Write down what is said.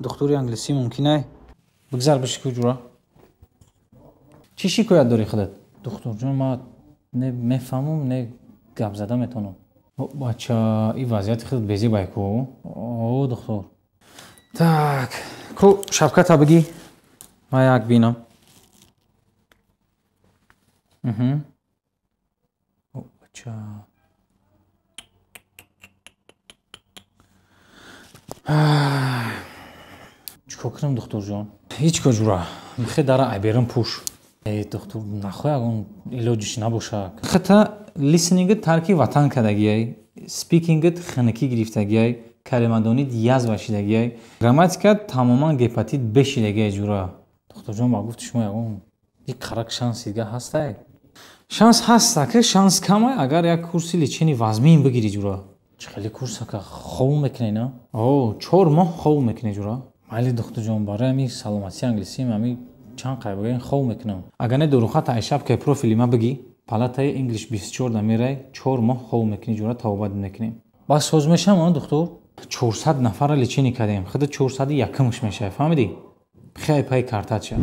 Духтури англисӣ мумкинай? Бигзар биши ку, ҷура. Чӣ шикоят дорӣ худат? Духтурҷон, ман не мефаҳмам, не гап зада метавонам. Бача, и вазъияти худат безебай ку? О, духтур. Так, ку шапката бигӣ, ман як бинам. Бача. Чикор кунам, духтурҷон? Ҳеҷ кор, ҷура. Михе дара айберин пӯш. Э, духтур, нахоҳ ягон илоҷиш набошад. Хата listening тарки ватан кардагиай, speaking хунукӣ гирифтагиай, калимадонит язва шидагиай, грамматика тамоман гепатит бешидагиай, ҷура. Духтурҷон, ба гуфти шумо ягон як қарак шанси дига ҳастай? Шанс ҳаст, ака, шанс камай, агар як курси лечения вазмин бигирӣ, ҷура. Чӣ хеле курс, ака, хов мекунӣ, на? О, 4 моҳ хов мекунӣ, ҷура. Майли, духтурҷон, барои ҳами саломатии англисиам ҳами чанд қай бигӯем, хов мекунам. Агар не, дорухата ай шапкаи профили ма бигӣ, палатаи English 24 да мерай, 4 моҳ хов мекунӣ, ҷура, тавобат мекунем. Бас соз мешавам, а, духтур? 400 нафарра лечение кардем, худа 401-умш мешавад, фаҳмидӣ? Хай, пай картат ша.